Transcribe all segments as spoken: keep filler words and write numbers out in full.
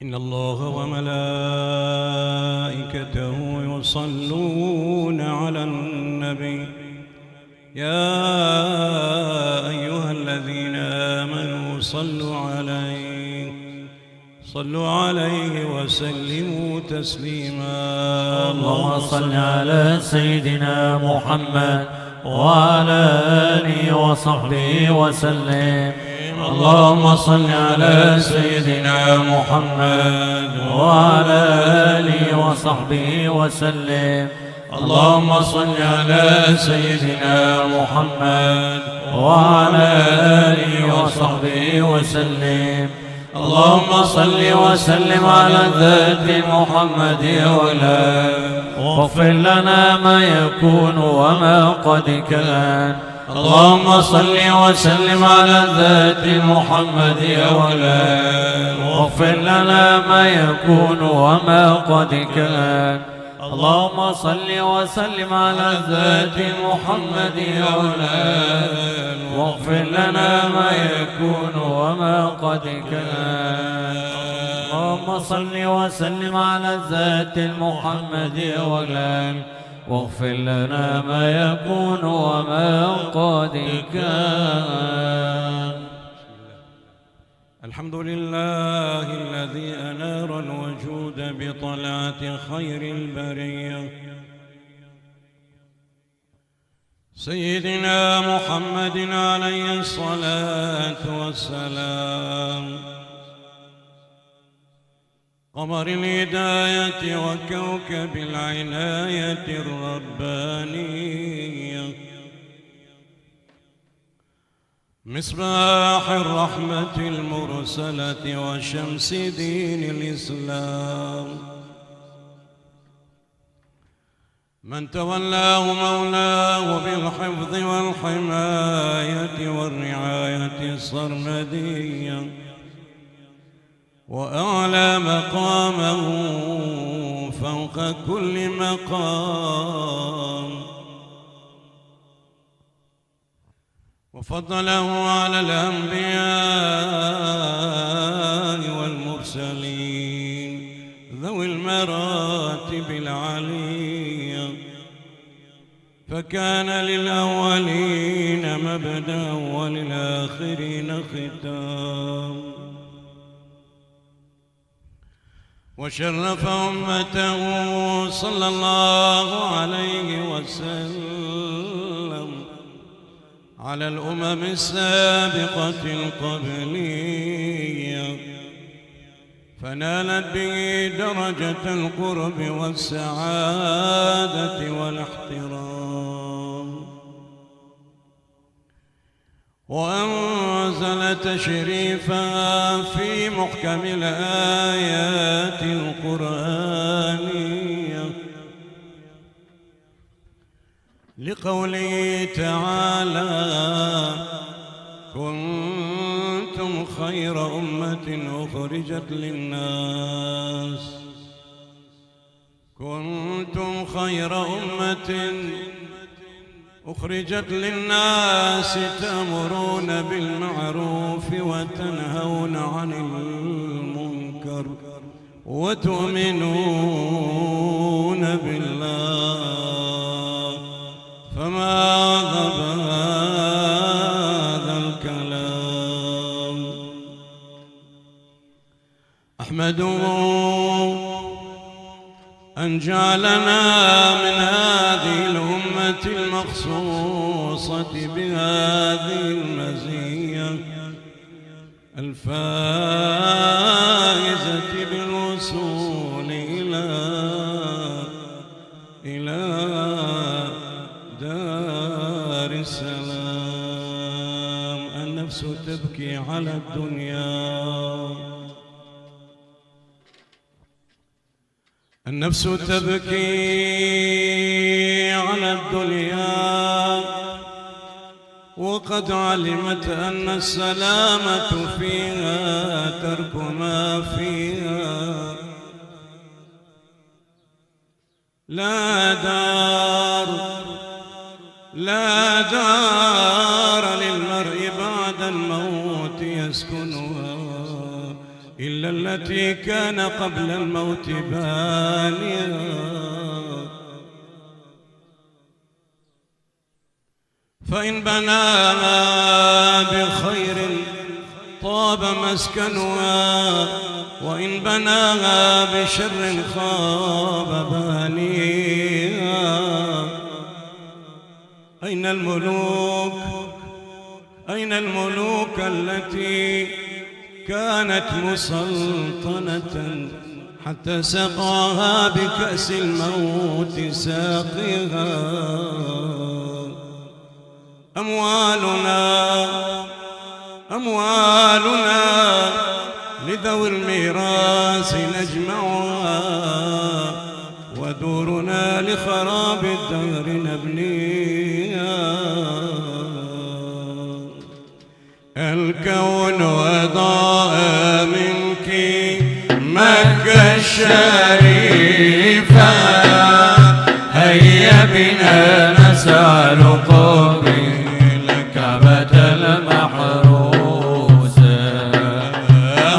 إن الله وملائكته يصلون على النبي، يا أيها الذين آمنوا صلوا عليه، صلوا عليه وسلموا تسليما. اللهم صل على سيدنا محمد وعلى آله وصحبه وسلم. اللهم صل على سيدنا محمد وعلى آله وصحبه وسلم. اللهم صل على سيدنا محمد وعلى آله وصحبه وسلم. اللهم صل وسلم على ذات محمد أولا، واغفر لنا ما يكون وما قد كان. اللهم صل وسلم على ذات محمد أولا، واغفر لنا ما يكون وما قد كان. اللهم صل وسلم على ذات محمد أولا، واغفر لنا ما يكون وما قد كان. اللهم صل وسلم على ذات محمد أولا، واغفر لنا ما يكون وما قد كان. الحمد لله الذي أنار الوجود بطلعة خير البرية، سيدنا محمد عليه الصلاة والسلام، قمر الهداية وكوكب العناية الربانية، مصباح الرحمة المرسلة وشمس دين الإسلام، من تولاه مولاه بالحفظ والحماية والرعاية السرمدية، وأعلى مقامه فوق كل مقام، وفضله على الأنبياء والمرسلين ذوي المراتب العلية، فكان للأولين مبدأ وللآخرين ختام، وشرف أمته صلى الله عليه وسلم على الأمم السابقة القبلية، فنالت به درجة القرب والسعادة والاحترام. وأنزل تشريفها في محكم الآيات القرآنية لقوله تعالى: كنتم خير أمة أخرجت للناس، كنتم خير أمة أخرجت للناس تأمرون بالمعروف وتنهون عن المنكر وتؤمنون بالله، فما أعظم هذا الكلام. أحمده أن جعلنا من هذه الأمة المخصوصة بهذه المزية الفائزة بالوصول إلى، إلى دار السلام. النفس تبكي على الدنيا، النفس تبكي على الدنيا، وقد علمت أن السلامة فيها ترك ما فيها. لا دار، لا دار للمرء بعد الموت يسكنها إلا التي كان قبل الموت بانيها، فإن بناها بخير طاب مسكنها، وإن بناها بشر خاب بانيها. أين الملوك؟ أين الملوك التي كانت مسلطنة حتى سقاها بكأس الموت ساقيها؟ أموالنا، أموالنا لذوي الميراث نجمعها، ودورنا لخراب الدهر نبنيها. الكون أضاء منك مكة الشريفة، هيا بنا نسعى لقرب الكعبة المحروسة،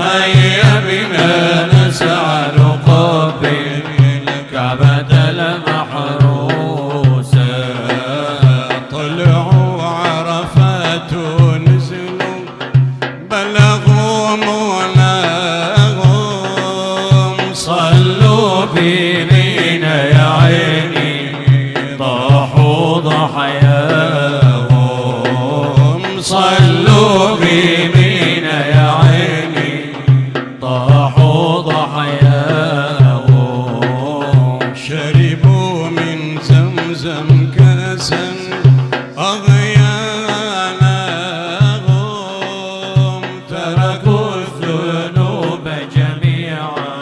هيا بنا نسعى لقرب الكعبة المحروسة. طلعوا عرفات ونزلوا بلغوا مناهم، صلوا بمنى يا عيني، ضحوا ضحاياهم، صلوا بمنى يا عيني، ضحوا ضحاياهم. شربوا من زمزم كأسا أغياناهم، تركوا الذنوب جميعا،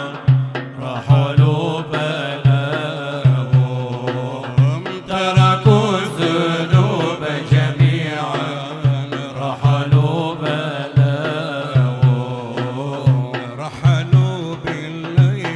رحلوا بلاهم، تركوا الذنوب جميعا، رحلوا بلاهم، رحلوا بالليل.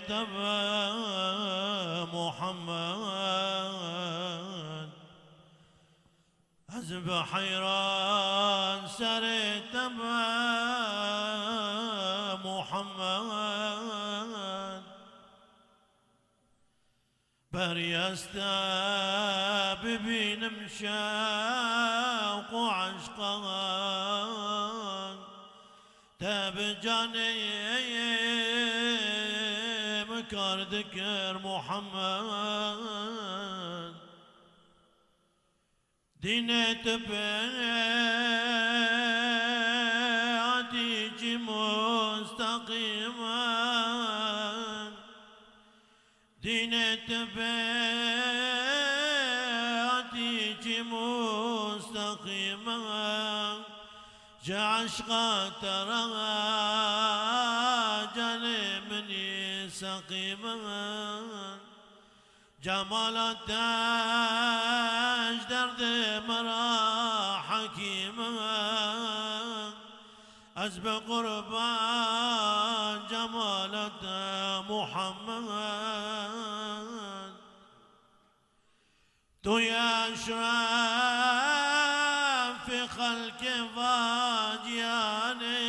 te be Muhammed. Ez bi heyran serê te be Muhammed. Berî ez te bibînim şewq û eşqan. Te bi canê min kar dikir Muhammed. Dînê tu pê hatî çi musteqîm e. Dînê tu pê hatî çi musteqîm e. Ji eşqa te re canê min î seqîm e. Cemala te ji derdê min re hekîm e. Ez bi qurban cemala te Muhammed. Tu yî eşrefê xelkê va ciyanê.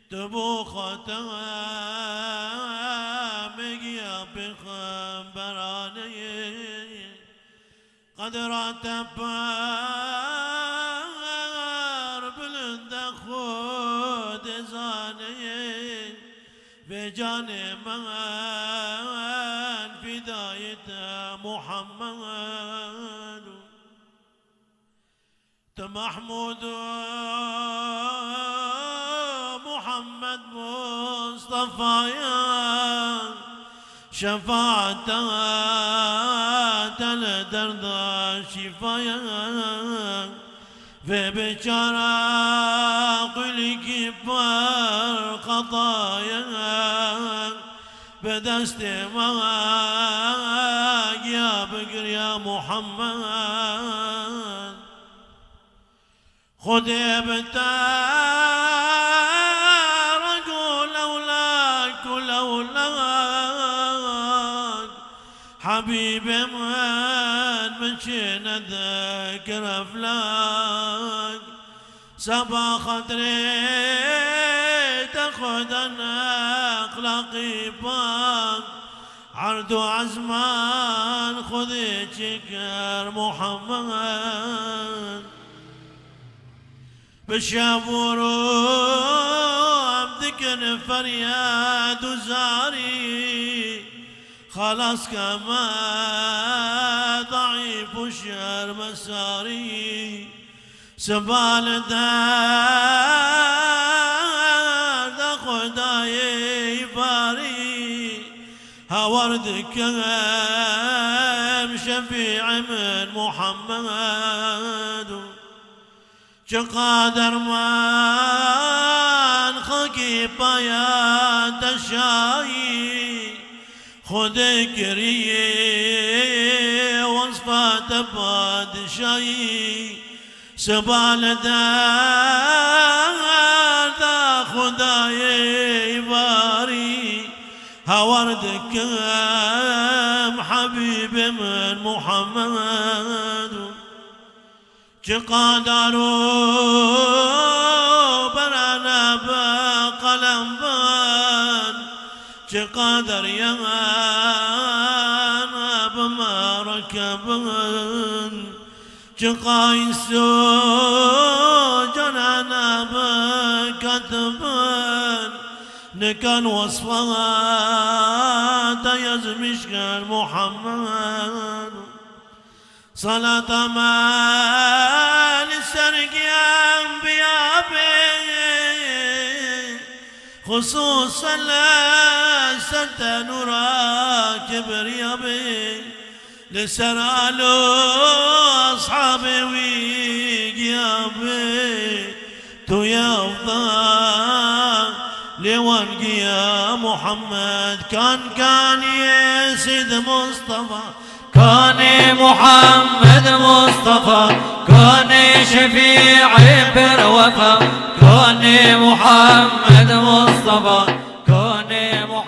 Tu bo xwe te mêgiya pêxemberanê. Qedra te pir bilind e, Xwedê zane. Vê canê min fidayê te Muhammed. Tu Mehmûd û Muhammed Mustafa ye. Şefaeta te li derda şîfa ye. Vê biçara qulîkî pir xeta ye. Bi destê me giya bigiriya Muhammed. Xwedê bi te re got lewlak û lewlak. Hebîbê min, min çê nedikir eflak. Seba xatirê te Xweda nexlaqî pak. Erd û ezman Xwedê çêkir Muhammed. Bi şev û roj em dikin feryad û zarî. Xelas ke me daîf û şermesarî. Siba li derda Xwedayê barî. Hawar dikim şefîê min Muhammed. Çiqader man xakî paya te şayî. Xwedê kiriye wesfa te padişayî. Siba li derda Xwedayê barî. Hawar dikim hebîbê min Muhammed. Çiqadar û berane bi qelem bin, çiqadar yene bi merkeb bin, çiqays û canane bi katib bin, nikan wesfa te yazmiş kir Muhammed. Salata me li ser enbiya be, xusûsan li ser te nûra kibriya be, li ser al û eshabê wî giya be. Tu yî efdal lê wan giya Muhammed, kan kaniyê Sîd Mustafa. Kanê Muhammed Mustafa, kanê şefîê pir wefa, kanê Muhammed Mustafa, kanê Mu-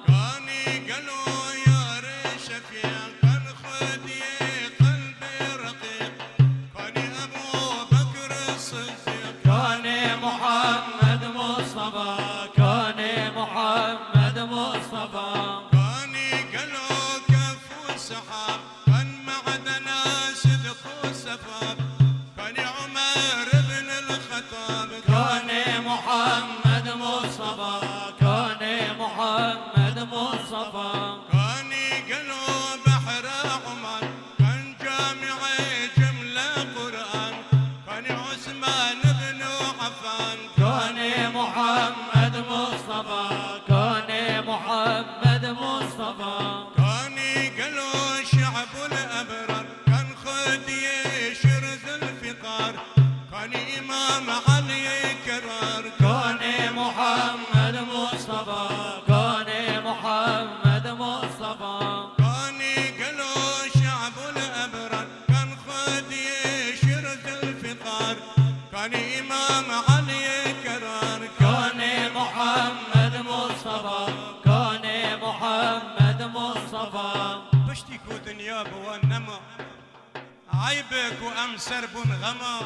Kanî gelo yarê şefîq, kan xwediyê qelbê reqîq, kanî Ebû Bekr Siddîq, kanî Muhammed Mustafa, kanî Muhammed Mustafa. Kanî gelo kef û sehab, kan me'dena sidq û sefab, kanî Umer ibn el-Xettab, kanî Muhammed Mustafa, kanî Muhammed Mustafa. Kanî gelo behra Umer, kan cami'ê cimle Qur'an, kanî Usman ibn Affan, kanî Muhammed Mustafa, kanî Muhammed Mustafa. Kanî gelo şe'bul ebrar, kan xwediyê şir Zulfiqar, kanî Îmam Eliyê Kerar, kanî Muhammed Mustafa, kanî Muhammed Mustafa. Kanî gelo şe'bul ebrar, kan xwediyê şir Zulfiqar, kanî Îmam Eliyê Kerar, kanî Muhammed Mustafa, kanî Muhammed Mustafa. Piştî ku dinya bi wan nema, eyb e ku em ser bûn xema,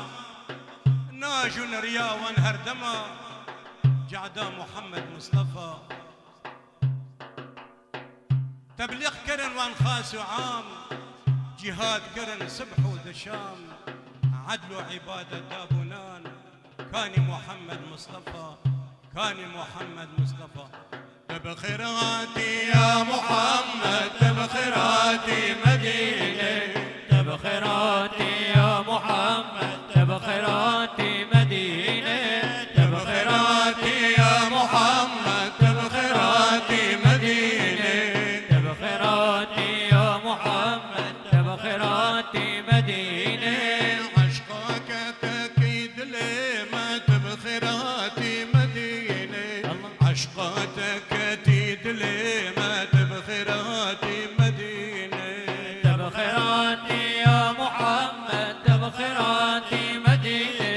najûn riya wan her dema, cehda Muhammed Mustafa. Teblîx kirin wan xas û am, cîhad kirin sibh û di şam, edl û îbadet dabûnan, kanî Muhammed Mustafa, kanî Muhammed Mustafa. Tu bi xêr hatî ya Muhammed, tu bi xêr hatî Medîne. Tu bi xêr hatî ya Muhammed, tu bi xêr hatî Medîne. Tu bi xêr hatî ya Muhammed, tu bi xêr hatî Medîne. Tu bi xêr hatî ya Muhammed, tu bi xêr hatî Medîne. Eşqa ketekî dilê me, tu bi xêr hatî Medîne. Eşqa te ketî dilê me, tu bi xêr hatî Medîne. Tu bi xêr hatî ya Muhammed, tu bi xêr hatî Medîne.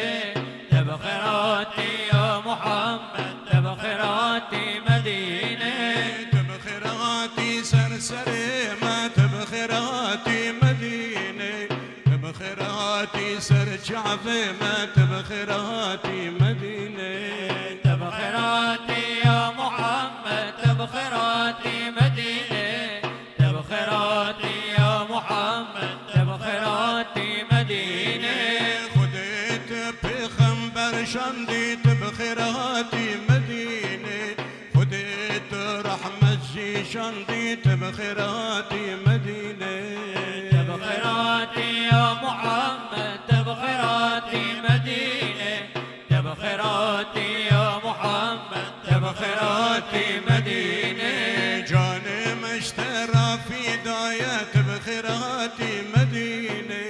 Tu bi xêr hatî ya Muhammed, tu bi xêr hatî Medîne. Tu bi xêr hatî ser serê me, tu bi xêr hatî Medîne. Tu bi xêr hatî ser çavê me, tu bi xêr hatî Medîne. Tu bi xêr hatî ya Muhammed, tu bi xêr hatî Medîne. Tu bi xêr hatî ya Muhammed, tu bi xêr hatî Medîne. Xwedê tu pêxember şandî, tu bi xêr hatî Medîne. Xwedê tu rehmet jî şandî, tu bi xêr hatî Medîne. Tu bi xêr hatî ya Muhammed, tu bi xêr hatî Medîne. Tu bi xêr hatî ya Muhammed, tu bi xêr hatî Medîne. Canê me ji te re fîda ye, tu bi xêr hatî Medîne.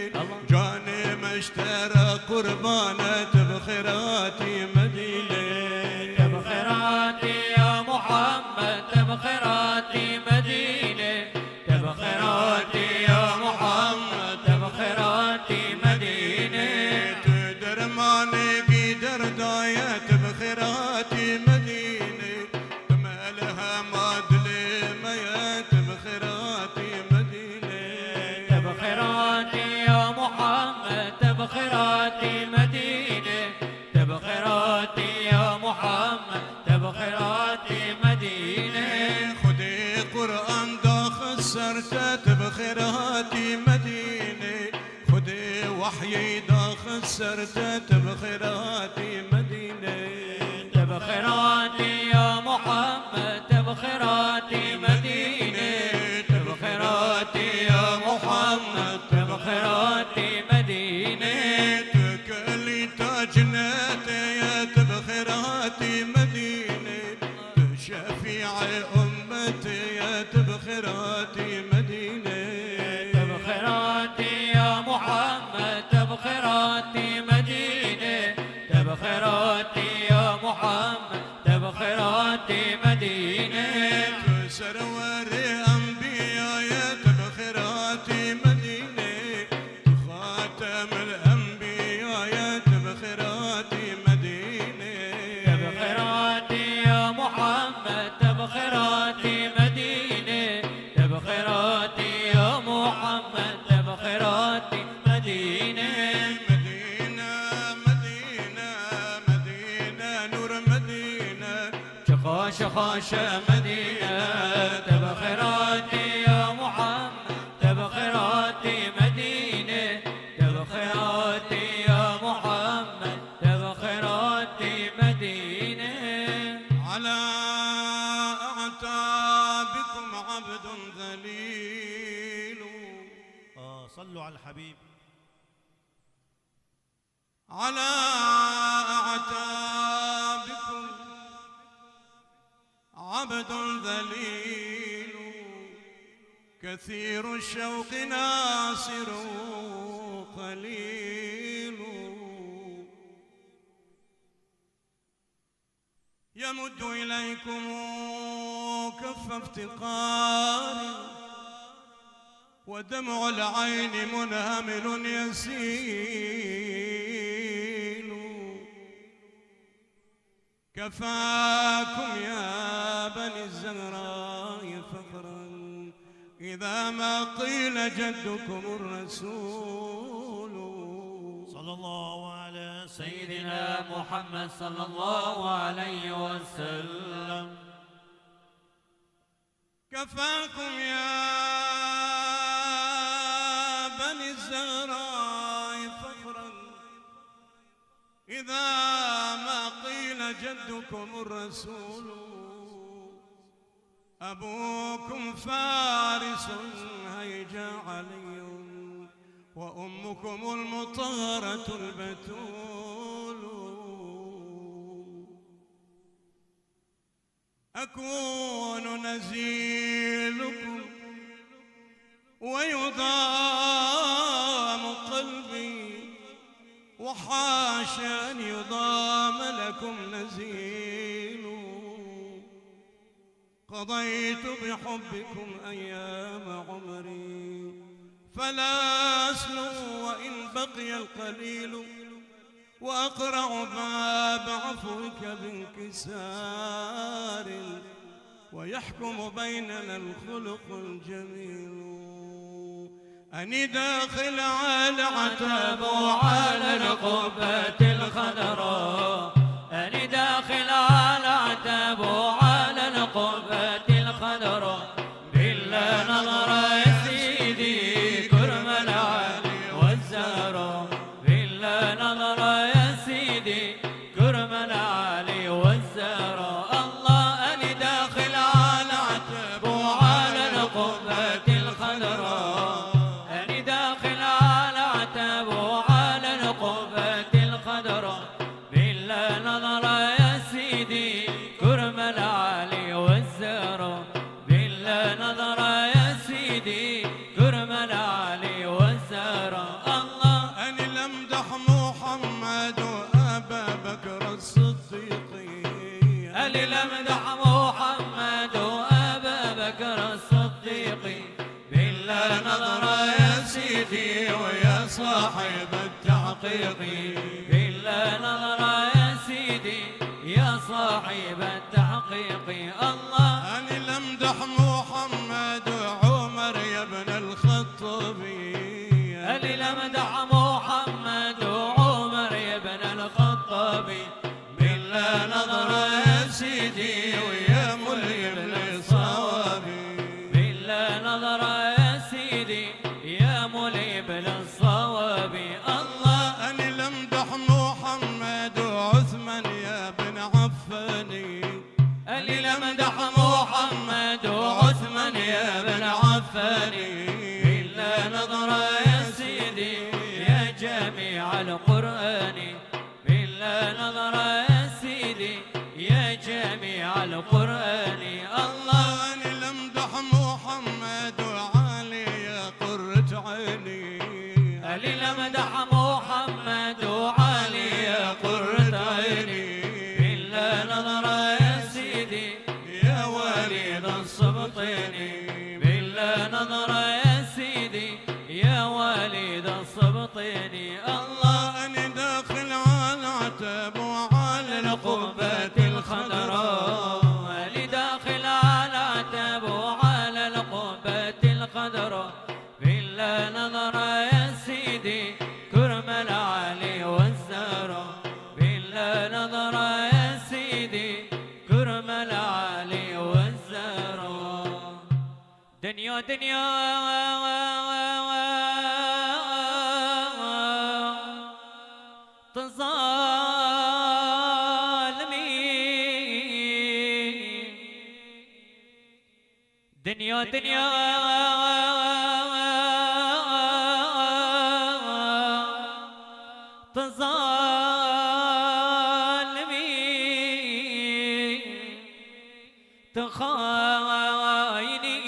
Canê me ji te re qurban e, tu bi xêr hatî Medîne. Tu bi xêr hatî ya Muhammed, tu bi xêr hatî Medîne. Tu bi xêr hatî ya Muhammed, tu bi xêr hatî Medîne. Tu dermanekî derda ye, tu bi xêr hatî Medîne. Tu melhema dilê me ye, tu bi xêr hatî Medîne. Tu bi xêr hatî ya Muhammed, tu bi xêr hatî Medîne. Tu bi xêr hatî ya Muhammed, tu bi xêr hatî Medîne. Xwedê Quran daxist ser te, tu bi xêr hatî Medîne. Xwedê wehyê daxist ser te, tu bi xêr hatî Medîne. Tu bi xêr hatî ya Muhammed, tu bi xêr hatî Medîne. Tu bi xêr hatî ya Muhammed, tu bi xêr hatî Medîne. Tu kilîta cinetê ye, tu bi xêr hatî Medîne. Tu şefî'ê ummetê ye, tu bi xêr hatî Medîne. Tu bi xêr hatî ya Muhammed, tu bi xêr hatî Medîne. Tu bi xêr hatî ya Muhammed, tu bi xêr hatî Medîne. Tu serwerê enbiya ye, tu bi xêr hatî Medîne. Tu xatemil enbiya ye, tu bi xêr hatî Medîne. Tu bi xêr hatî ya Muhammed, tu bi xêr hatî مدينة، تبخيراتي يا محمد، تبخيراتي مدينة، تبخيراتي يا محمد، تبخيراتي مدينة. على أعتابكم عبد ذليل. آه، صلوا على الحبيب. على أعتابكم عبد ذليل، كثير الشوق ناصر قليل. يمد إليكم كف افتقار، ودمع العين منهمل يسيل. كفاكم يا بني الزهراء فخرا إذا ما قيل جدكم الرسول. صلى الله على سيدنا محمد صلى الله عليه وسلم. كفاكم يا بني الزهراء فخرا إذا ما قيل جدكم الرسول. أبوكم فارس هيجا علي، وأمكم المطهرة البتول. أكون نزيلكم ويضام قلبي، وحاش أن يضام لكم نزيل. قضيت بحبكم أيام عمري، فلا أسلو وإن بقي القليل. وأقرع باب عفوك بانكسار، ويحكم بيننا الخلق الجميل. أني داخل على عتب وعلى القبة الخضراء، أني داخل على عتب وعلى القبة الخضراء، بالله نظرة يا سيدي كرم العلي والزهراء. بالله نظرة يا سيدي كرم العلي والزهراء. الله، أني داخل على عتب وعلى القبة الخضراء، أني داخل على عتب وعلى القبة الخضراء. بالله نظرة يا سيدي كرم العلي والزهراء. بالله نظرة يا سيدي كرم العلي والزهراء. الله، أني لمدح محمد وأبا بكر الصديق، أني لمدح محمد وأبا بكر الصديق. بالله نظرة يا سيدي ويا صاحب التحقيق. بالله نظرة يا سيدي يا صاحب التحقيق. الله، أني لمدح محمد وعمر يا ابن الخطاب، أني لمدح محمد وعمر يا ابن الخطاب. بالله نظرة يا سيدي ويا ملهم للصواب. بالله نظرة يا سيدي يا ملهم للصواب. الله، أني لمدح محمد وعثمان يا بن عفان، أني لمدح محمد وعثمان يا بن عفان. بالله نظرة يا سيدي يا جامع القرآن. بالله نظرة يا سيدي يا جامع القرآن. الله، أني لمدح محمد وعلي يا قرة عيني، أني لمدح محمد وعلي يا قرة عيني. بالله نظرة يا سيدي يا والد السبطين. بالله نظرة يا سيدي يا والد السبطين. الله، أني داخل على العتب وعلى القبة الخضراء، أني داخل على العتب وعلى القبة الخضراء. بالله نظرة يا سيدي كرم العلي والزهراء. بالله نظرة يا سيدي كرم العلي Dinya, dinya, tu zalimî. Dinya, dinya, tu zalimî. Tu xayinî,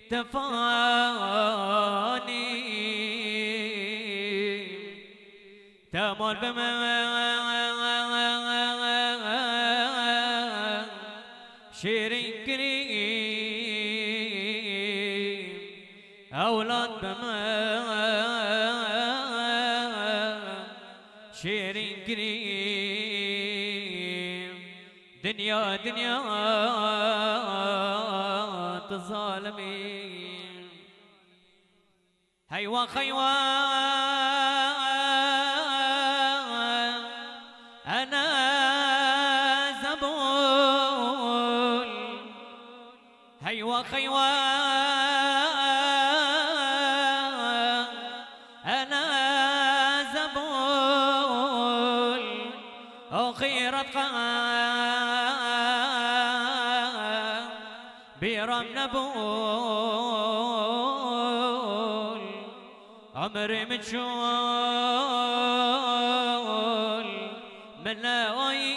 tu fanî, temar bi min şêrîn kirî. Ewlad bi min şêrîn kirî. Dinya, dinya, tu zalimî. Heywan, heywan, ene zebûn. Heywan, heywan, ene zebûl, o xîret qe bîram nebûl. Emrê min çûl, min neayî.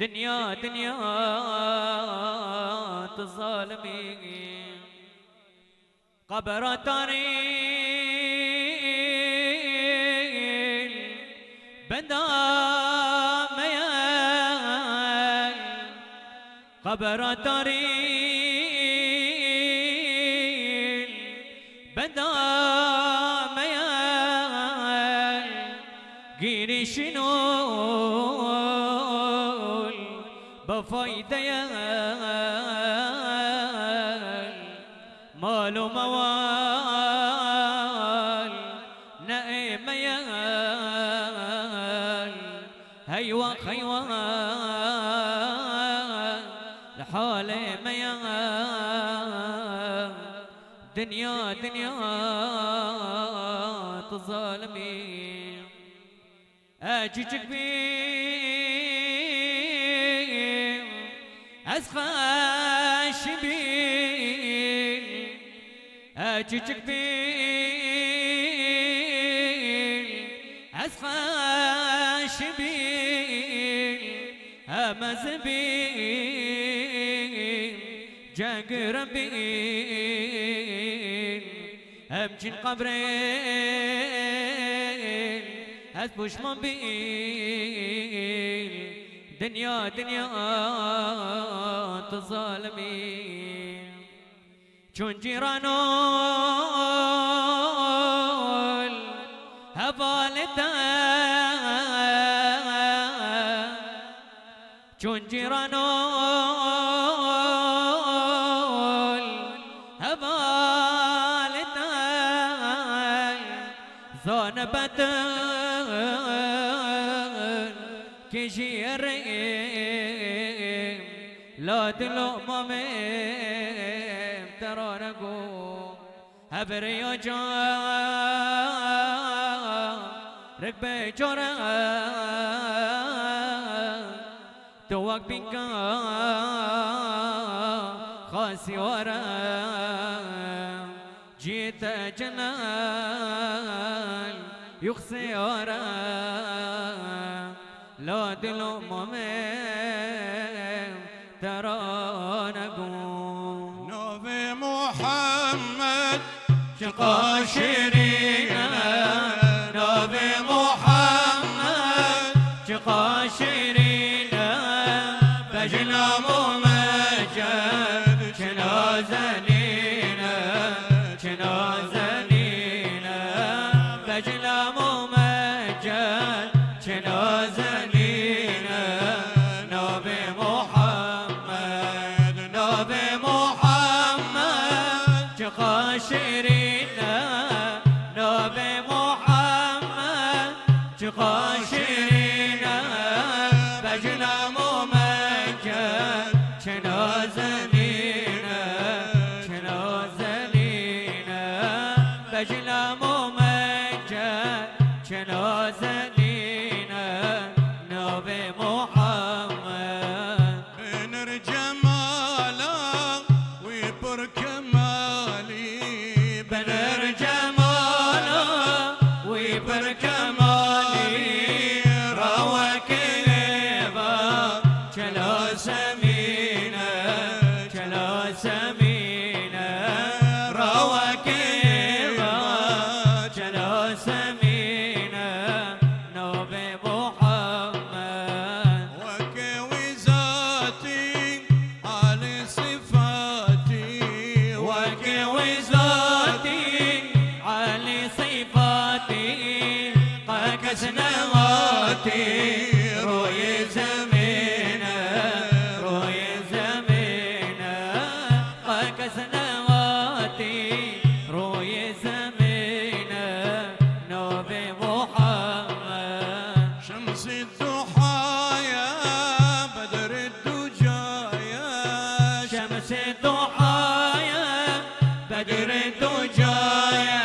Dinya, dinya, tu zalimî. Qebra tarî benda me ye. Qebra tarî benda me ye. Girîşîn ol bi fayde ye. Mal û mewal ne ê me ye. Heywan, heywan, li halê me ye. Dinya, dinya, tu zalimî. E çiçik bî, ez xweş bî. E çiçik bî, ez xweş bî. Em ez bî, cegir bî. Em çin qebrê, ez puşman bî. Dinya, dinya, tu zalimî. Çûn cîran ol hevalê te. Çûn cîran ol hevalê te, zane betin kê jî erê, la dilo mamê te rane go. Hevrêya carik bê caran, tu wek bînka xasî were. Cî te cenel yuxsê were. La dilo mamê te rane go. Navê Muhammed çiqa şêrîn e, navê Muhammed çiqa şêrîn e. Bejna Muhammed çi nazenîn e, çi nazenîn e. Bejna Muhammed çi nazenîn e, navê Muhammed, navê Muhammed çiqa şêrîn e, navê Muhammed çiqa şêrîn e. Bejna Muhammed Muhammed. Binir cemala wî pir kemalî, binir cemala wî pir kemalî, rawekê va çela semîne, çela semîne, rawekê va çela semîne, navê Muhammed. Weke wî zatî, alî sifatî, weke wî zatî, alî sifatî, qe kes nehatî, royê zemîne, royê zemîne, qe kes nehatî, royê zemîne, navê Muhammed. Şemsî duhaye, bedrî ducaye, şemsî duhaye, bedrî ducaye,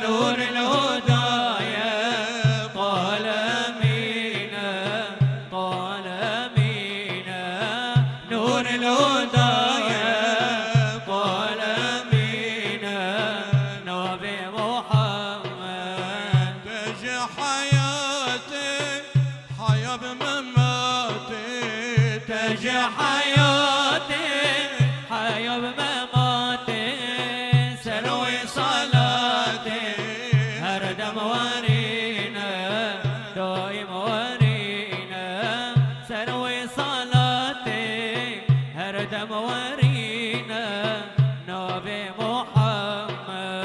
nûrî hudaye, qalemîne, qalemîne, nûrî hudaye, qalemîne, navê Muhammed. Te ji heyatê heya bi mematê, te ji heyatê heya bi mematê, ser wî salatê her dem werîne, daîm werîne, ser wî salatê her dem werîne, navê Muhammed.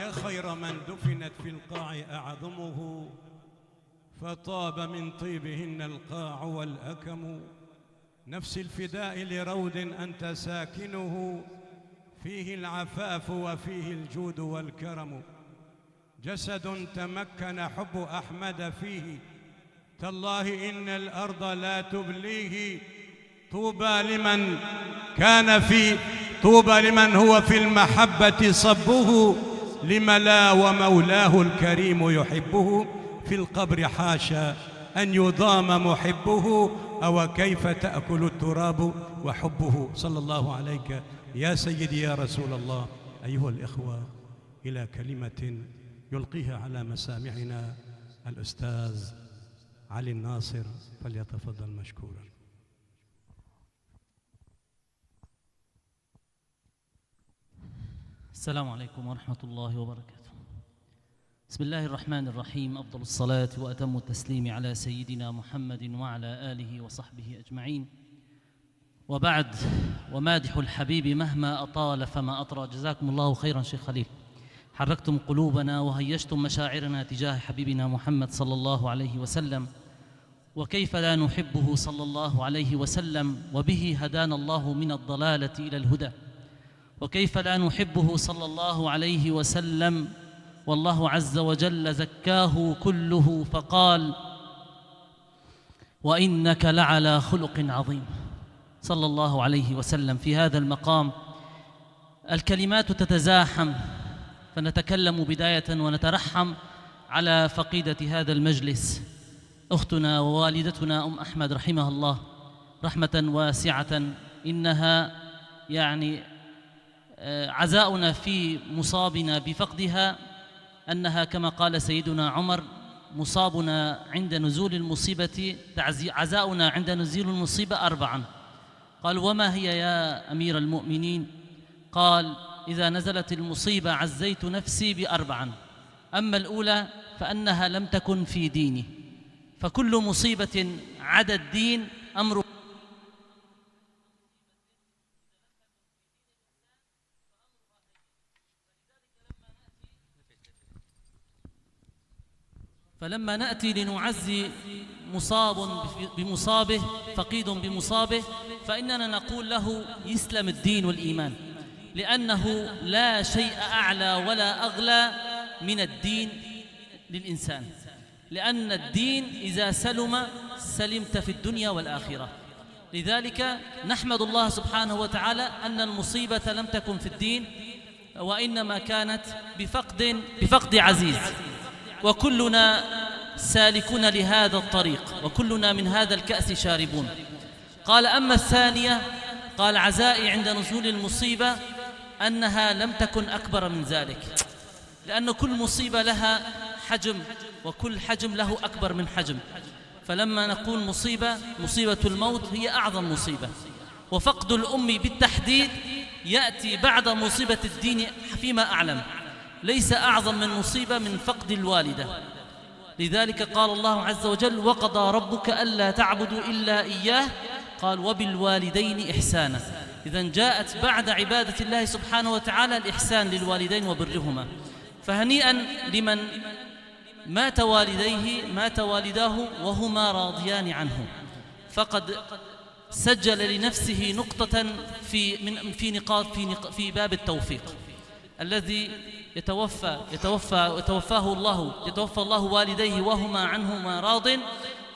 يا خير من دفنت في القاع أعظمه، فطاب من طيبهن القاع والأكم. نفسي الفداء لروض أنت ساكنه، فيه العفاف وفيه الجود والكرم. جسد تمكن حب أحمد فيه، تالله إن الأرض لا تبليه. طوبى لمن كان في، طوبى لمن هو في المحبة صبه، لملا ومولاه الكريم يحبه. في القبر حاشا أن يضام محبه، أو كيف تأكل التراب وحبه. صلى الله عليك يا سيدي يا رسول الله. أيها الإخوة، إلى كلمة يلقيها على مسامعنا الأستاذ علي الناصر، فليتفضل مشكورا. السلام عليكم ورحمة الله وبركاته. بسم الله الرحمن الرحيم. أفضل الصلاة وأتم التسليم على سيدنا محمد وعلى آله وصحبه أجمعين. وبعد، ومادح الحبيب مهما أطال فما أطرى. جزاكم الله خيرا شيخ خليل، حركتم قلوبنا وهيجتم مشاعرنا تجاه حبيبنا محمد صلى الله عليه وسلم. وكيف لا نحبه صلى الله عليه وسلم، وبه هدانا الله من الضلالة إلى الهدى. وكيف لا نحبه صلى الله عليه وسلم، والله عز وجل زكاه كله فقال: وإنك لعلى خلق عظيم. صلى الله عليه وسلم في هذا المقام. الكلمات تتزاحم، فنتكلم بداية ونترحم على فقيدة هذا المجلس، أختنا ووالدتنا أم أحمد رحمها الله رحمة واسعة. إنها، يعني، آه، عزاؤنا في مصابنا بفقدها أنها، كما قال سيدنا عمر: مصابنا عند نزول المصيبة تعزي-، عزاؤنا عند نزول المصيبة أربعا. قال: وما هي يا أمير المؤمنين؟ قال: إذا نزلت المصيبة عزيت نفسي بأربع. أما الأولى فأنها لم تكن في ديني، فكل مصيبة عدا الدين أمر. فلما نأتي لنعزي مصاب بمصابه، فقيد بمصابه، فإننا نقول له: يسلم الدين والإيمان، لأنه لا شيء أعلى ولا أغلى من الدين للإنسان، لأن الدين إذا سلم سلمت في الدنيا والآخرة. لذلك نحمد الله سبحانه وتعالى أن المصيبة لم تكن في الدين، وإنما كانت بفقد، بفقد عزيز. وكلنا سالكون لهذا الطريق، وكلنا من هذا الكأس شاربون. قال: أما الثانية، قال: عزائي عند نزول المصيبة أنها لم تكن أكبر من ذلك، لأن كل مصيبة لها حجم، وكل حجم له أكبر من حجم. فلما نقول مصيبة، مصيبة الموت هي أعظم مصيبة، وفقد الأم بالتحديد يأتي بعد مصيبة الدين فيما أعلم، ليس أعظم من مصيبة من فقد الوالدة. لذلك قال الله عز وجل: وقضى ربك ألا تعبدوا إلا إياه، قال: وبالوالدين إحسانا. إذن جاءت بعد عبادة الله سبحانه وتعالى الإحسان للوالدين وبرهما. فهنيئا لمن مات والديه، مات والداه وهما راضيان عنه، فقد سجل لنفسه نقطة في، من، في نقاط، في نق-، في باب التوفيق الذي يتوفى، يتوفى، يتوفاه الله، يتوفى الله والديه وهما عنهما راض،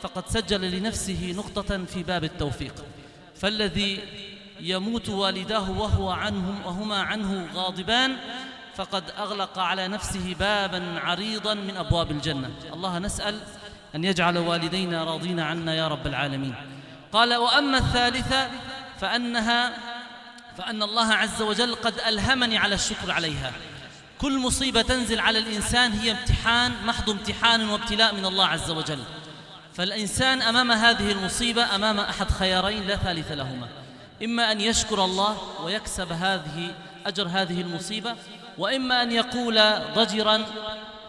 فقد سجل لنفسه نقطة في باب التوفيق. فالذي يموت والداه وهو عنهم، وهما عنه غاضبان، فقد أغلق على نفسه بابا عريضا من أبواب الجنة. الله نسأل أن يجعل والدينا راضين عنا يا رب العالمين. قال: وأما الثالثة فأنها، فأن الله عز وجل قد ألهمني على الشكر عليها. كل مصيبة تنزل على الإنسان هي امتحان، محض امتحان وابتلاء من الله عز وجل. فالإنسان أمام هذه المصيبة أمام أحد خيارين لا ثالث لهما، إما أن يشكر الله ويكسب هذه، أجر هذه المصيبة، وإما أن يقول ضجرا: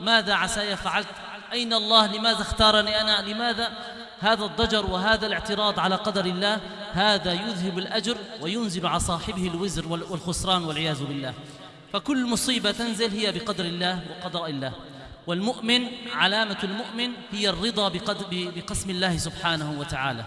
ماذا عساي فعلت؟ أين الله؟ لماذا اختارني أنا؟ لماذا هذا الضجر وهذا الاعتراض على قدر الله؟ هذا يذهب الأجر وينزل على صاحبه الوزر وال-، والخسران والعياذ بالله. فكل مصيبة تنزل هي بقدر الله وقضاء الله. والمؤمن، علامة المؤمن هي الرضا بقد-، ب-، بقسم الله سبحانه وتعالى.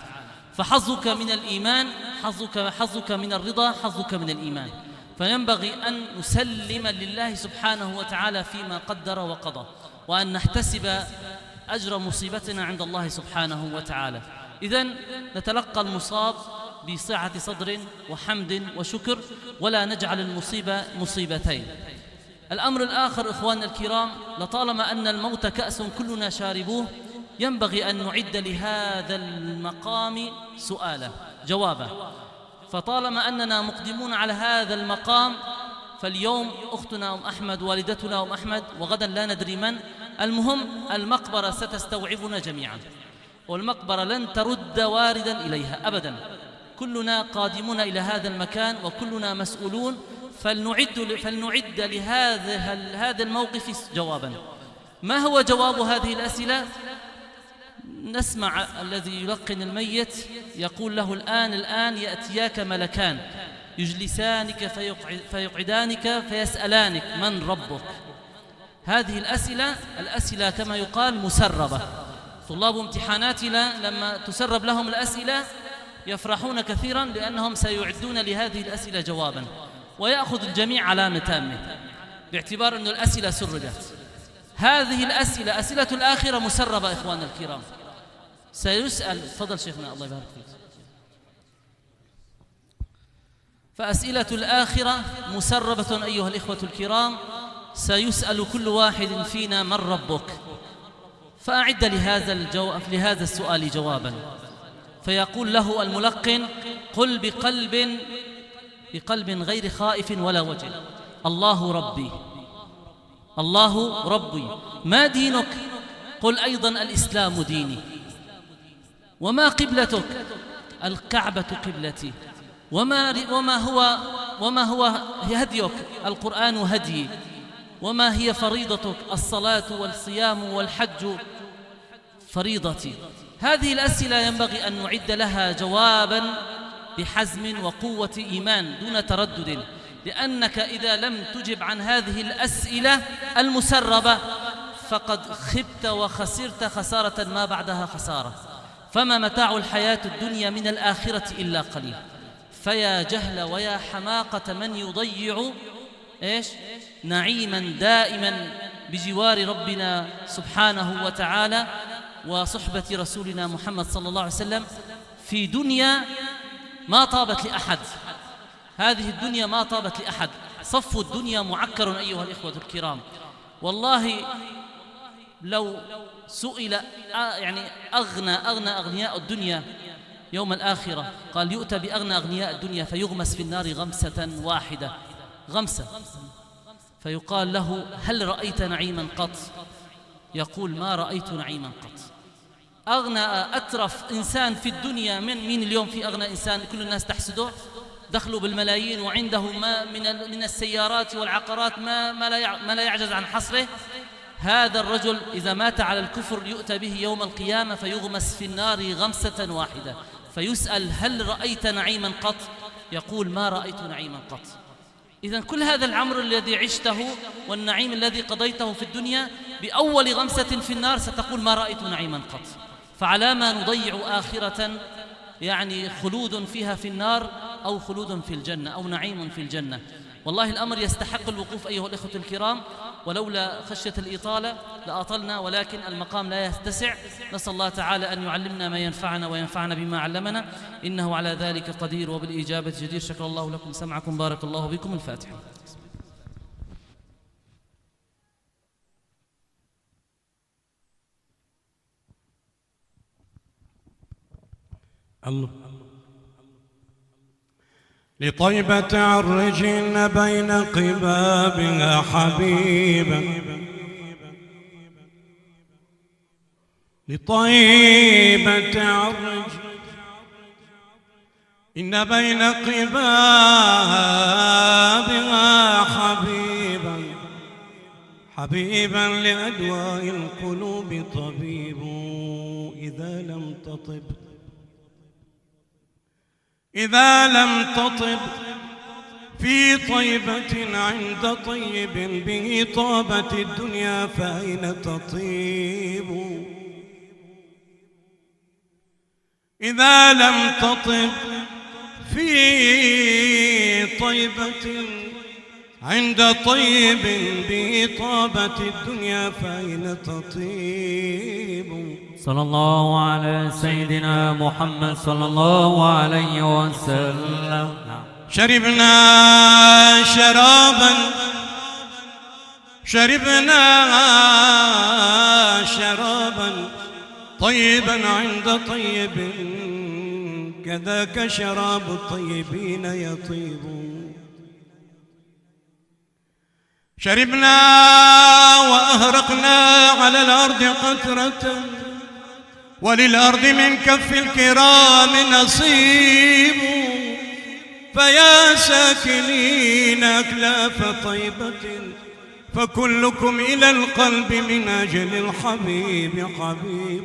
فحظك من الإيمان، حظك، حظك من الرضا، حظك من الإيمان. فينبغي أن نسلم لله سبحانه وتعالى فيما قدر وقضى، وأن نحتسب أجر مصيبتنا عند الله سبحانه وتعالى. إذن نتلقى المصاب بسعة صدر وحمد وشكر، ولا نجعل المصيبة مصيبتين. الأمر الآخر، إخواننا الكرام، لطالما أن الموت كأس كلنا شاربوه، ينبغي أن نعد لهذا المقام سؤالا، جوابا. فطالما أننا مقدمون على هذا المقام، فاليوم أختنا أم أحمد، والدتنا أم أحمد، وغدا لا ندري من، المهم المقبرة ستستوعبنا جميعا، والمقبرة لن ترد واردا إليها أبدا. كلنا قادمون إلى هذا المكان وكلنا مسؤولون، فلنعد ل-، فلنعد لهذا، هذا الموقف جوابا. ما هو جواب هذه الأسئلة؟ نسمع الذي يلقن الميت يقول له: الآن، الآن يأتياك ملكان يجلسانك فيقع-، فيقعدانك فيسألانك: من ربك؟ هذه الأسئلة، الأسئلة كما يقال مسربة. طلاب امتحاناتنا لما تسرب لهم الأسئلة يفرحون كثيرا لأنهم سيعدون لهذه الأسئلة جوابا، ويأخذ الجميع علامة تامة باعتبار أن الأسئلة سربت. هذه الأسئلة، أسئلة الآخرة، مسربة إخواننا الكرام. سيسأل، تفضل شيخنا، الله يبارك فيك. فأسئلة الآخرة مسربة أيها الإخوة الكرام، سيسأل كل واحد فينا: من ربك؟ فأعد لهذا الجو-، لهذا السؤال جوابا. فيقول له الملقن: قل بقلب، بقلب غير خائف ولا وجل: الله ربي، الله ربي. ما دينك؟ قل أيضا: الإسلام ديني. وما قبلتك؟ الكعبة قبلتي. وما ر-، وما هو، وما هو هديك؟ القرآن هديي. وما هي فريضتك؟ الصلاة والصيام والحج فريضتي. هذه الأسئلة ينبغي أن نعد لها جوابا بحزم وقوة إيمان دون تردد، لأنك إذا لم تجب عن هذه الأسئلة المسربة فقد خبت وخسرت خسارة ما بعدها خسارة. فما متاع الحياة الدنيا من الآخرة إلا قليل. فيا جهل ويا حماقة من يضيع، إيش؟ نعيما دائما بجوار ربنا سبحانه وتعالى وصحبة رسولنا محمد صلى الله عليه وسلم في دنيا ما طابت لأحد. هذه الدنيا ما طابت لأحد. صفو الدنيا معكر أيها الإخوة الكرام. والله لو سئل، آه، يعني، أغنى، أغنى أغنياء الدنيا يوم الآخرة، قال: يؤتى بأغنى أغنياء الدنيا فيغمس في النار غمسة واحدة، غمسة، فيقال له: هل رأيت نعيما قط؟ يقول: ما رأيت نعيما قط. أغنى، أترف إنسان في الدنيا، من، مين اليوم في أغنى إنسان كل الناس تحسده؟ دخله بالملايين، وعنده ما من ال-، من السيارات والعقارات ما، ما لا يع-، ما لا يعجز عن حصره. هذا الرجل إذا مات على الكفر يؤتى به يوم القيامة فيغمس في النار غمسة واحدة، فيسأل: هل رأيت نعيما قط؟ يقول: ما رأيت نعيما قط. إذن كل هذا العمر الذي عشته والنعيم الذي قضيته في الدنيا، بأول غمسة في النار ستقول: ما رأيت نعيما قط. فعلى ما نضيع آخرة، يعني، خلود فيها في النار أو خلود في الجنة أو نعيم في الجنة؟ والله الأمر يستحق الوقوف أيها الإخوة الكرام، ولولا خشية الإطالة لأطلنا، ولكن المقام لا يتسع. نسأل الله تعالى أن يعلمنا ما ينفعنا وينفعنا بما علمنا، إنه على ذلك قدير وبالإجابة جدير. شكر الله لكم سمعكم، بارك الله بكم. الفاتحة. الله. لطيبة عرج إن بين قبابها حبيبا. لطيبة عرج إن بين قبابها حبيبا، حبيبا لأدواء القلوب طبيب. إذا لم تطب، إذا لم تطب في طيبة عند طيب به طابت الدنيا فأين تطيب؟ إذا لم تطب في طيبة عند طيب به طابت الدنيا فأين تطيب؟ صلى الله على سيدنا محمد صلى الله عليه وسلم. شربنا شرابا، شربنا شرابا طيبا عند طيب، كذاك شراب الطيبين يطيب. شربنا وأهرقنا على الأرض قطرة، وللأرض من كف الكرام نصيب. فيا ساكنين أكلاف طيبة، فكلكم إلى القلب من أجل الحبيب حبيب.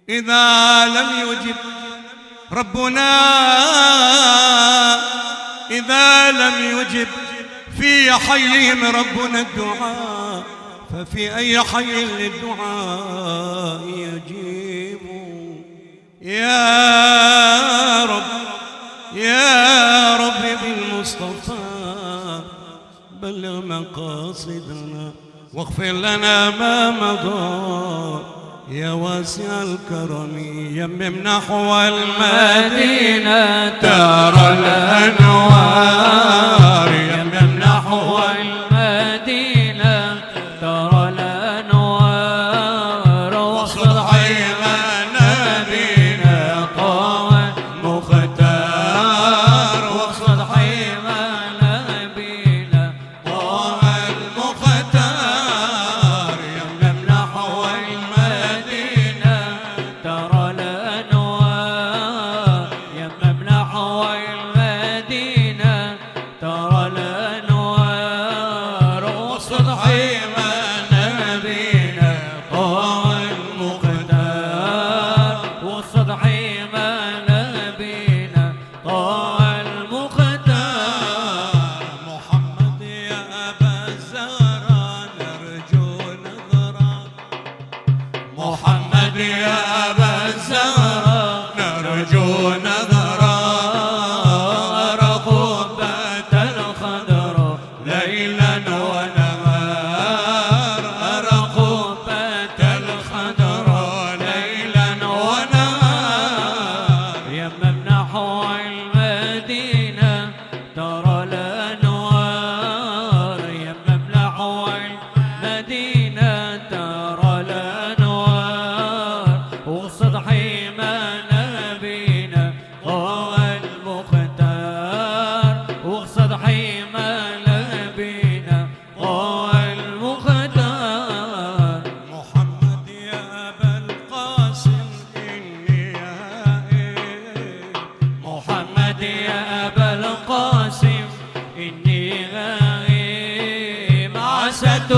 إذا لم يجب ربنا، إذا لم يجب في حيهم ربنا الدعاء، ففي أي حي للدعاء يجيب؟ يا رب، يا رب بالمصطفى بلغ مقاصدنا، واغفر لنا ما مضى يا واسع الكرم. يمم نحو المدينة ترى الأنوار، يمم نحو المدينة ترى الأنوار، واقصد حيما نبينا طه المختار، واقصد حيما نبينا طه المختار. يمم نحو المدينة ترى الأنوار، يمم نحو المدينة ترى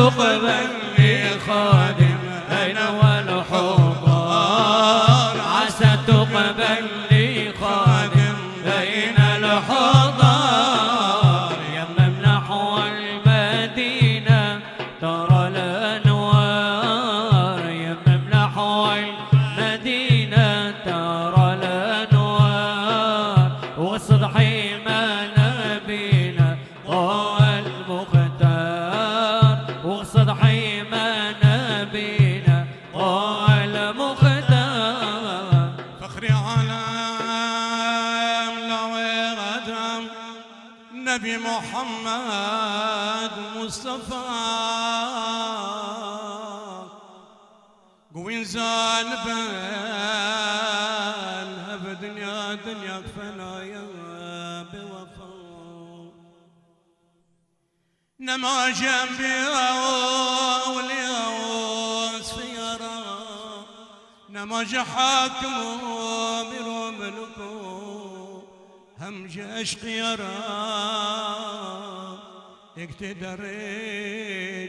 تقبل لي خادم بين والحضار، عسى تقبل لي خادم بين الحضار. يمم نحو المدينة ترى الأنوار، يمم نحو المدينة ترى الأنوار، وسط حمى نبينا طه المختار، وسط حمى نبينا طه المختار. فخر عالم لاوي غدم نبي محمد مصطفى. قوين زان بان هب دنيا، دنيا فنايا بوفا. نماز أنبياء وأولياء سيارة، نماز حاكم وأمير وملك، همج عشق يرى، اقتدر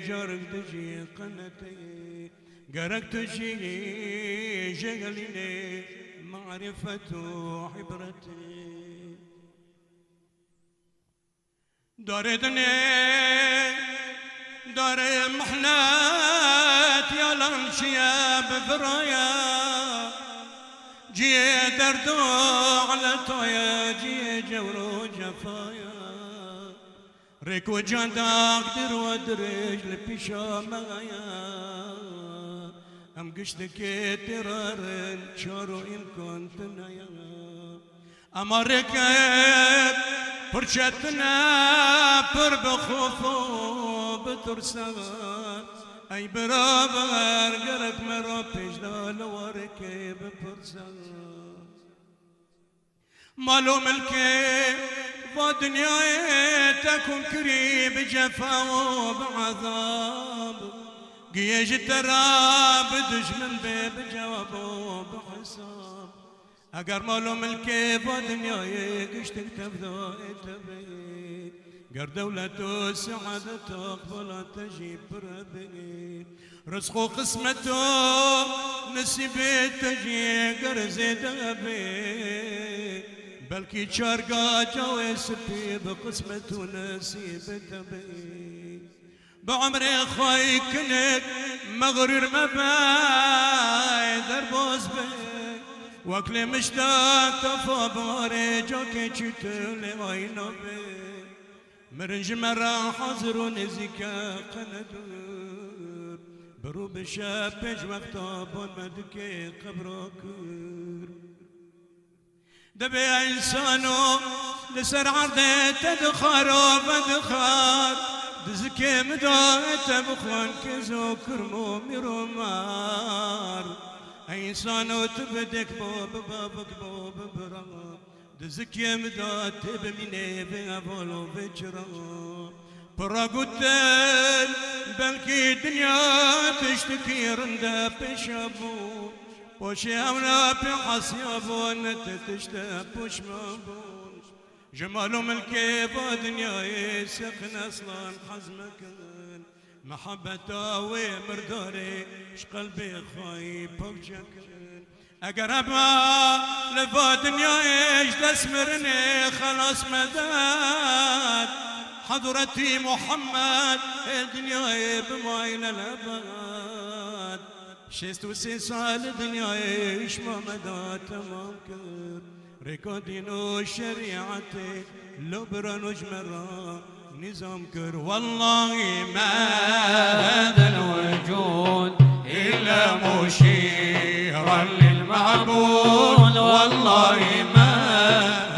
جارك تجي قنتي، قرك تجي جغليني معرفة عبرتي. دارê dinê, darê mihnet, yalan çiye bi vira ye. Ciyê derd û eleta ye, ciyê cewr û cefa ye. Rêk û candak dir û dirêj li pîşa me ye. Em giştikê têrar in, çar û îmkan tune ye. Ema rêkê pir çetin e, pir bi xof û bi tirse. Ey biraber, gerek me re pêş de li warêkê bipirse. Mal û milkê va dinyayê te kom kirî bi cefa û bi ezab. Giyê ji te re bi dijmin bê bi cewab û bi hesab. Eger mal û milkê va dinyayê giştik tevdayê te bê, ger dewlet û seadet aqbala te jî pir bê, rizq û qismet û nesîbê te jî ger zêde bê, belkî çarga cawê spî bi qismet û nesîbê te bê. Bi emrê xwe kinik mexrûr mebe, derbas be. Wek lê mişta tefa barê cakê çû tu lê ayna be. Mirin ji me re hazir û nêzîk e qene dûr. Bi rû bi şev pêş wexta ban me dike qebra kûr. Dibê însano li ser erdê te dixwar û vedixwar, di zikê min de te bixwin kêz û kurm û mîr û mar. Ey însano tu bi dêk bo, bi bavik bo, bi bira, di zikê min de tê bimînê vê heval û vê çira. Pira gotin, belkî dinya tiştekî rinde pêşe bû. Poşê ewna pê hesiya bûn, ti tişte poşma bûn. Ji mal û milkê va dinyayê seqin eslan hez mekin. Mihabeta wê mirdarê ji qelbê xwe yî pak çekin. Eger heba li va dinyayê ji dest mirinê xelas medet, Hezretî Muhammed ê dinyayê bimayî lelebet. Şêst û sê sal dinyayê îşma me da temam kir. Rêka dîn û şerîetê li biran û ji me re nîzam kir. والله ما هذا الوجود إلا مشيرا للمعبود. والله ما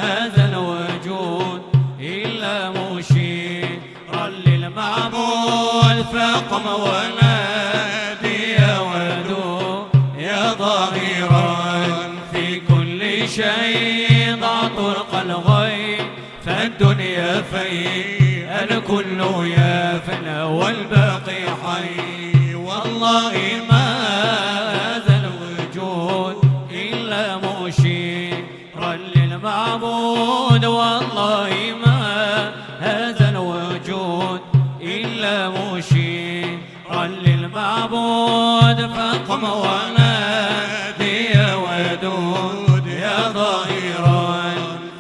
هذا الوجود إلا مشيرا للمعبود. فقم ونادي يا ودود يا ظاهرا في كل شيء. ضع طرق الغيب فالدنيا فيء، الكل يفنى والباقي حي. والله ما هذا الوجود إلا مشيرا للمعبود. والله ما هذا الوجود إلا مشيرا ونادي يا ودود يا ظاهرا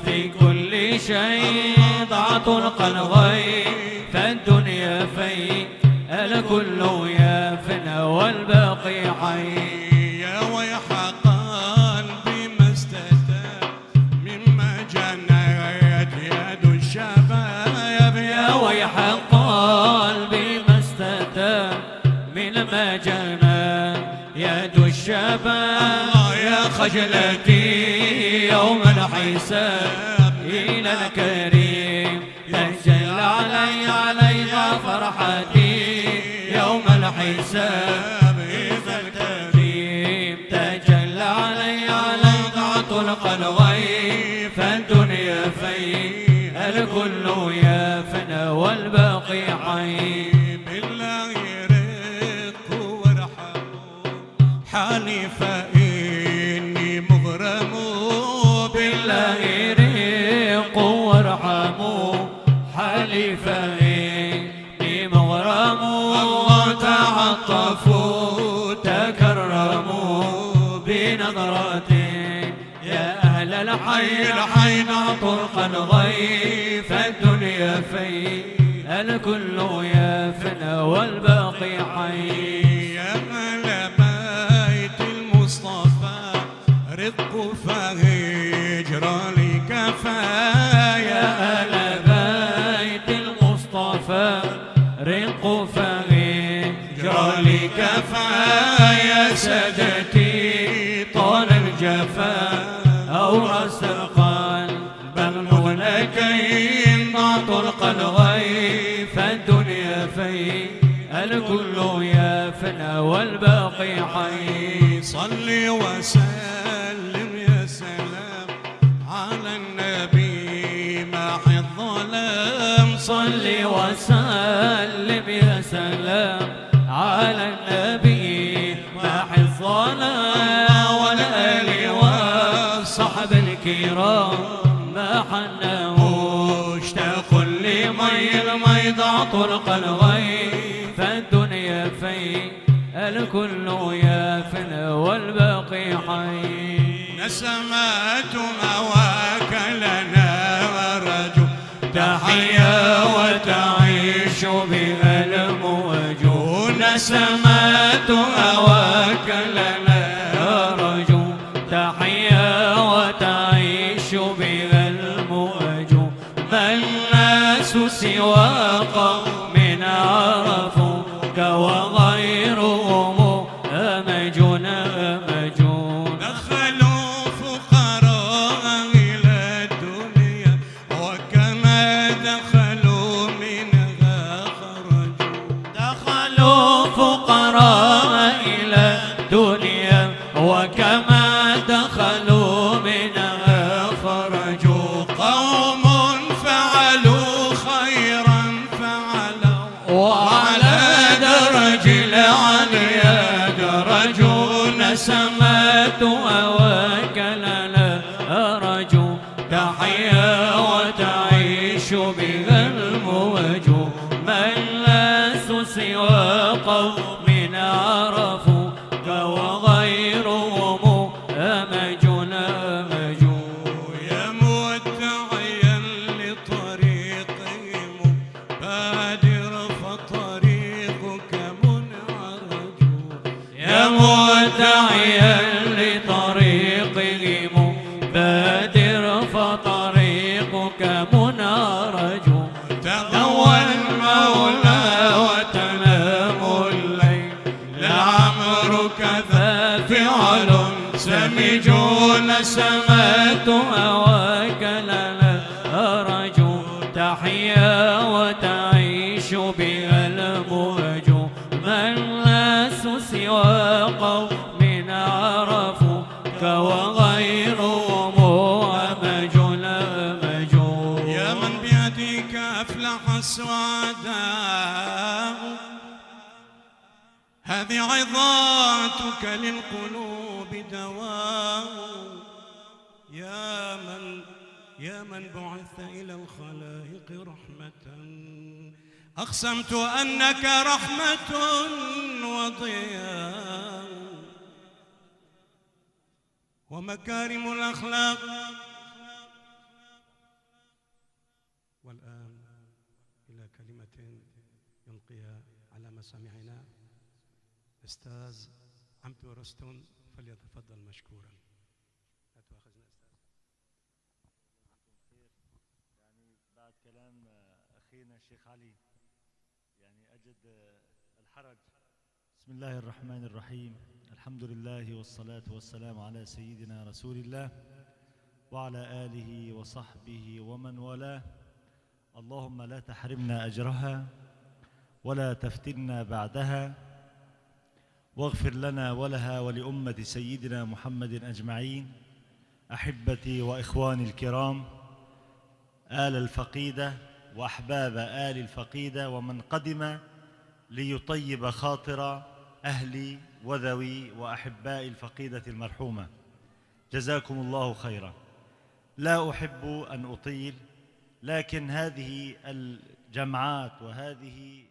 في كل شيء، ضع طرق الغيب فالدنيا في، الكل يفنى والباقي حي. يا ويح قلبي ما استتاب مما جنت يد الشباب، يا ويح قلبي ما استتاب مما جنت يد الشباب. يا خجلتي يوم الحساب، إلى الكريم تجلى علي، علي فرحتي يوم الحساب، إذا الكريم تجلى علي، علي طرق الغيب فالدنيا في، الكل يفنى والباقي حي. بالله رق وارحموا حالي فإني مغرم، بالله رق وارحموا حالي فإني مغرم. الله تعطفوا تكرموا بنظرة، يا أهل الحي، الحي ناطر قد غيب فالدنيا في، الكل يفنى والباقي حي. يا أهل بيت المصطفى رقوا فهجراني كفى، يا أهل بيت المصطفى رقوا فهجراني كفى، يا سادتي طال الجفا أو رسقا بل مغلقين طرق الغيب فالدنيا في، الكل يفنى والباقي حي. صل وسلم يا سلام على النبي محي الظلام، صل وسلم يا سلام على النبي محي الظلام، والآل والصحب الكرام ما حنوا، اشتاقوا لمي الميضة طرق الغيب فالدنيا في، الكل يفنى والباقي حي. نسمات هواك لنا أرجو تحيا وتعيش بها الموج، نسمات هواك لنا أرجو تحيا وتعيش بها الموج، ما الناس سوى قوم عرفوك وغيرهم أمج أمج. دخلوا فقراء إلى الدنيا وكما دخلوا منها خرجوا، دخلوا فقراء إلى الدنيا وكما دخلوا منها خرجوا، قوم فعلوا خيرا فعلوا وعلى درج العليا درجوا، نسمات هواك لنا أرجو تحيا وتعيش بها الموج، ما الناس سوى قوم عرفوك وغيرهم أمج أمج. يا متعيا لطريقهم بادر فطريقك منعرج، يا مدعيا لطريقهم بادر فطريقك منعرج. تقوى المولى وتنام الليل لعمرك ذا فعل سمج، نسمات هواك لنا أرجو تحيا وتعيش بها الموج، ما الناس سوى قوم عرفوك وغيرهم أمج أمج. يا من بيدك أفلح السعداء، هذه عظاتك للقلوب دواء. يا من، يا من بعثت إلى الخلائق رحمة، أقسمت أنك رحمة وضياء. ومكارم الأخلاق. والآن إلى كلمة يلقيها على مسامعنا أستاذ عمتو رستم، فليتفضل مشكورا. لا تؤاخذنا أستاذ. يعني بعد كلام أخينا الشيخ علي، يعني أجد الحرج. بسم الله الرحمن الرحيم. الحمد لله والصلاة والسلام على سيدنا رسول الله وعلى آله وصحبه ومن والاه. اللهم لا تحرمنا أجرها ولا تفتنا بعدها، واغفر لنا ولها ولأمة سيدنا محمد أجمعين. أحبتي وإخواني الكرام، آل الفقيدة وأحباب آل الفقيدة ومن قدم ليطيب خاطر أهلي وذوي وأحباء الفقيدة المرحومة، جزاكم الله خيرا. لا أحب أن أطيل، لكن هذه الجمعات وهذه